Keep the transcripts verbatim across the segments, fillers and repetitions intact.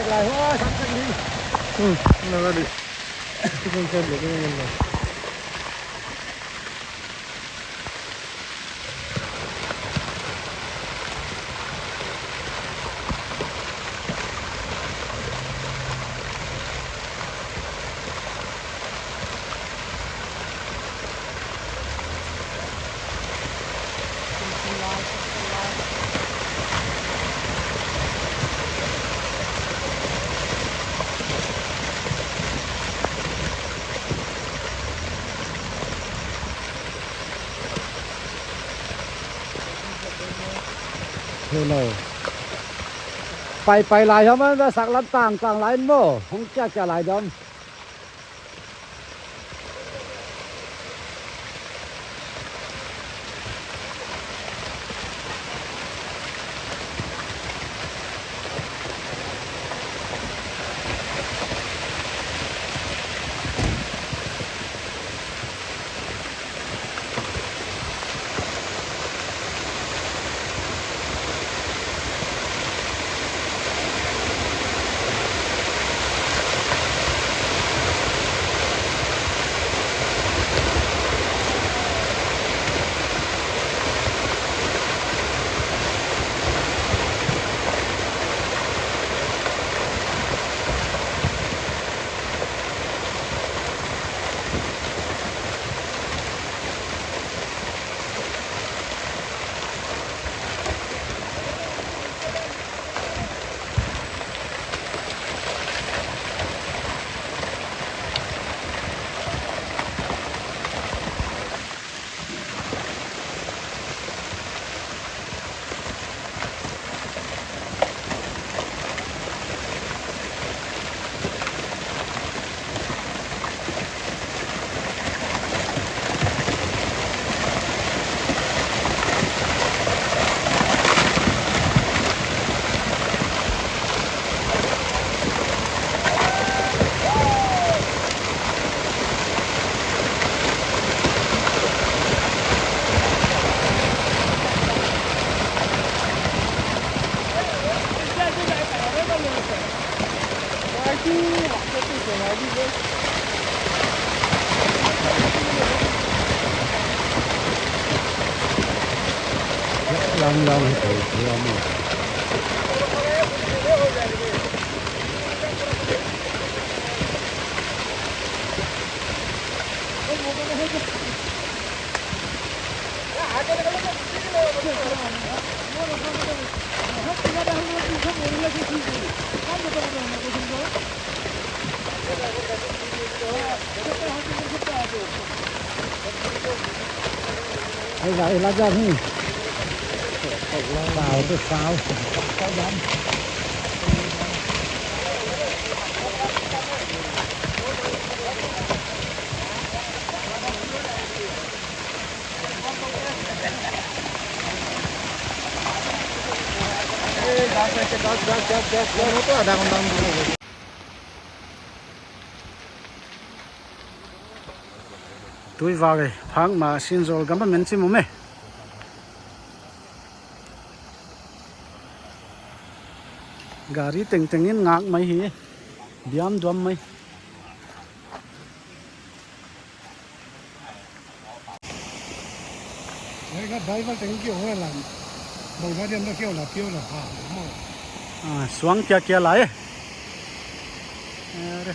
Lai hoa, sak sak ni. Hmm, na ni. Tukun kan le kan le. Hello. Pai pai lai hom an, sak lam tang tang lai maw. Hong kia kia lai dam. Lang lang hi thei thei a maw. Ei, la, ei, la, jan hi. Sau, tu sau. Tuivak e, phak ma Sinzawl gam a men chim um e. Gari tengteng in ngak mai hi. Diam duam mai. Driver teng kio hoih lam. Bang gari am da kio la, kio la, ha, mo. Ah, suang kia kia lai e. Are.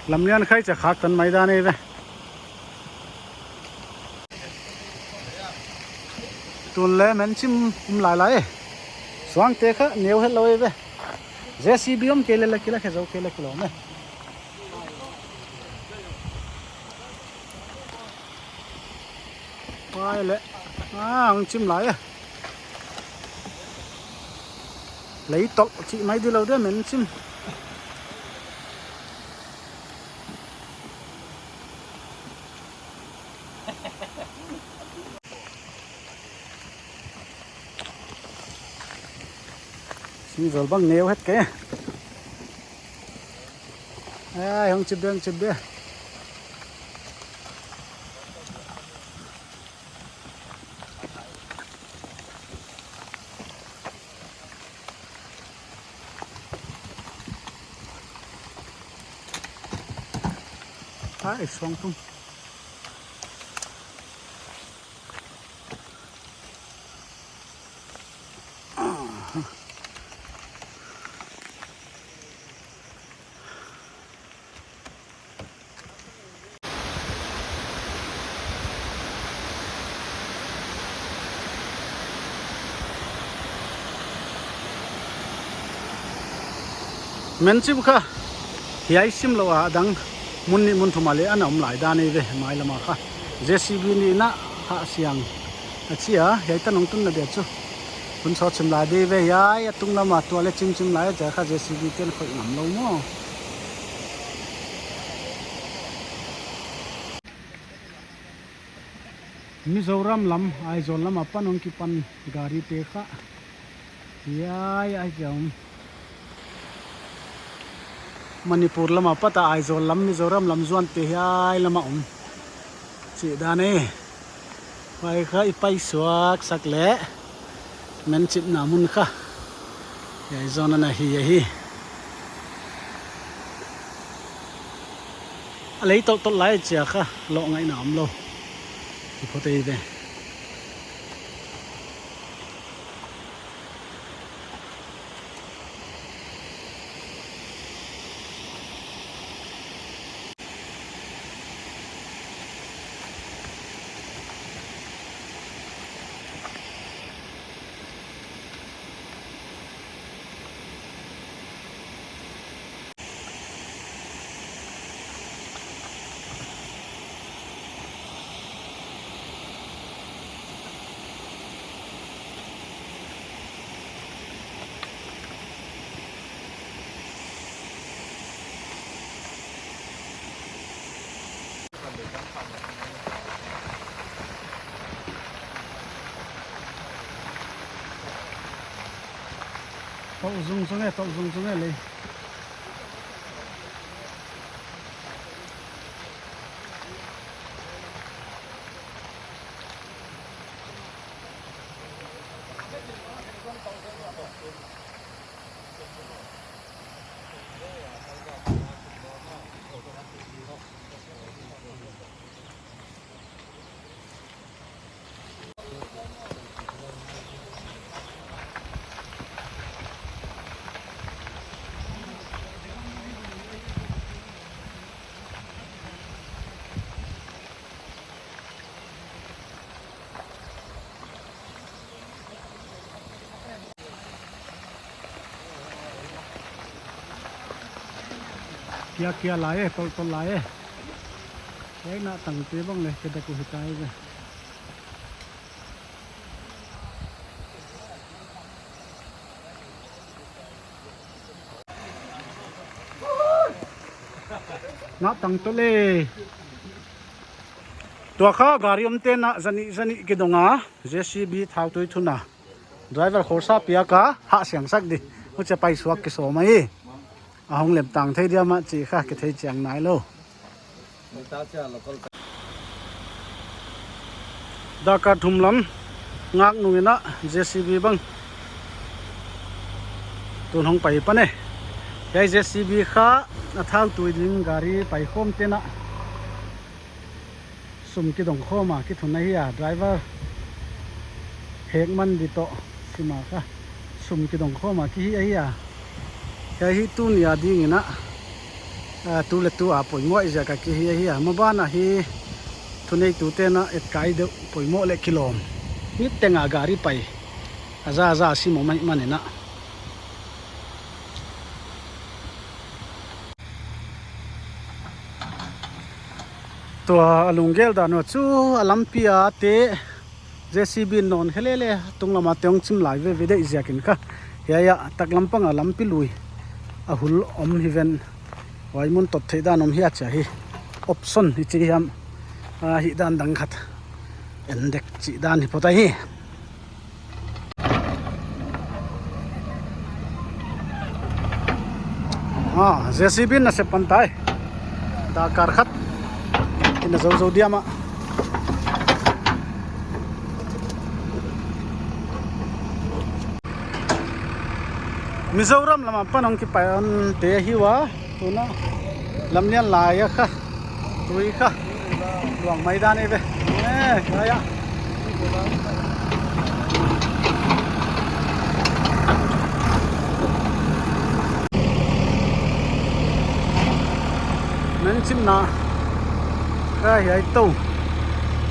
Lamlian khai cha khak tan mai dan e ve. Tun le men chim um lai lai e. Suangte kha neu het lou e ve. J C B om kei le la kila khe zo kei le kilo me. Pai le. Ah, ang chim lai e. Lei tol chih mai di lou de men chim. Sinzawl bang neu het ke. Ai, hong chip be, hong chip be. Ai, suang tung. Menchip kha hiai sim lou a, a dang mun nih mun thum a leh ana om lai dan eive, mai lam a kha. J C B nih na hah siang a chi a, hiai tan hong tunna dia chu. Hun sawt sim lai di ve, hiai a tung lam a tua leh chimchim lai a chia kha J C B te'n khoih ngam lou maw. Mizoram lam, Aizawl lam apan hong kipan gari te kha. Hiai, ai, hiai om. Manipur lam apat a Aizawl lam, Mizoram lam zuan te hiai lam a om. Chih dan e. Huai kha i paisuak sak leh. Menchipna mun kha. Hiai zawn ana hi ahi. A lei tolh tolh lai chia kha, loh ngaihna om lou. I photo i ve. Tawh zungzung e, tawh zungzung e lei. Kia kia lai e, tolh tolh lai e. Ei, na tang te bang leh, ke da ku hitai ve. Na tang tolh e. Tua kha gari omte'n a zanih zanih kidong a, J C B thau tui thun a. Driver khorsa piak a, hah siang sak di. Huchia paisuak kisawm ahi. A hong lem tang thei diam a chih kha kithei chiang nailou. Dak khat thum lam ngak nung in a J C B bang tun hong pai pan e. Hiai J C B kha a thau tui ding gari paikhawmte'n a sum kidong khawm a kithun ahi a, driver hek man di toh sim a kha sum kidong khawm a kihi ahi a. Hiai hi tuni a ding in a, a, tu leh tu a poimoh ziak a kihi ahi a. Maban a hi thuneitu te'n a etkai deuh poimoh leh kilawm. Niteng a gari pai a za a za sim om ahihman in a. Tua a lunggel dan uh chu a lampi a te J C B nawn khe lele, tunglam a te hong chim lai veve deih ziak in kha. Hiai a taklam pang a lampi lui a hul om hi ven. Huai mun tot theih dan om hia chia hi. Option hi chi hiam. A, hih dan dang khat en dek chih dan hi phot ahi. Ah, J C B na sep pan tai. Dakar khat. Ina zou zou diam a. Mizoram lam apan hong kipai ante hi ua. Tuna lamlian lai a kha. Tui kha. Luang mai dan ei ve. Eh, kaya. Nang chimna kha hiai tou.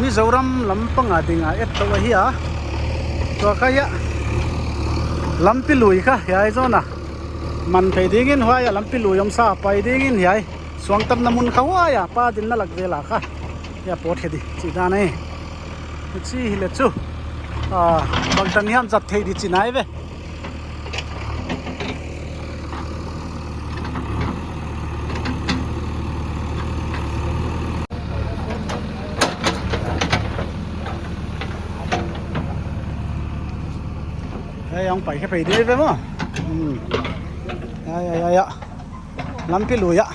Mizoram lam pang a ding a et tou ahi a. Tua kha hiai. Lampi lui kha hiai zawn a. Man thei dingin huai a lampi lui om sa pai dingin hiai. Suang tamna mun kha huai a, pa dinna lak vel a kha. Hiai pawt khe di, chi dan ei. Chi hi le chu. Ah, bangtan hiam zat thei di chi nai ve. Ei, hong pai khe pai di ve maw. Hmm. Ya, ya, ya, ya. Lampi lui a.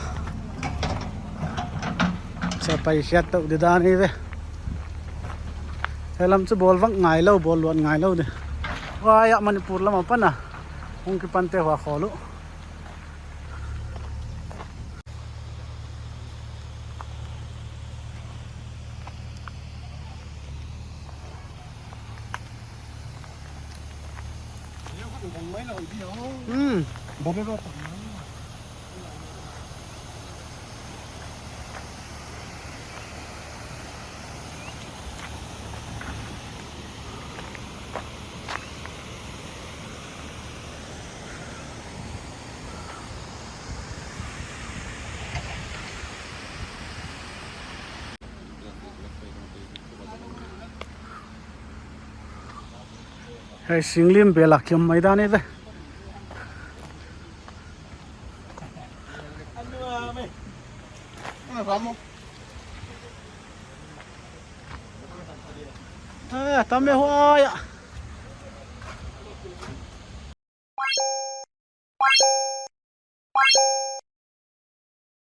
Sa pai siat tou di dan ei ve. Hiai lam chu bawl vak ngai lou, bawl luat ngai lou di. Huai a Manipur lam apan a. Hong kipante hua khol uh. Hmm. Hei, singlim bel a kiam mai dan ei ve. Ah, tam mai huai a.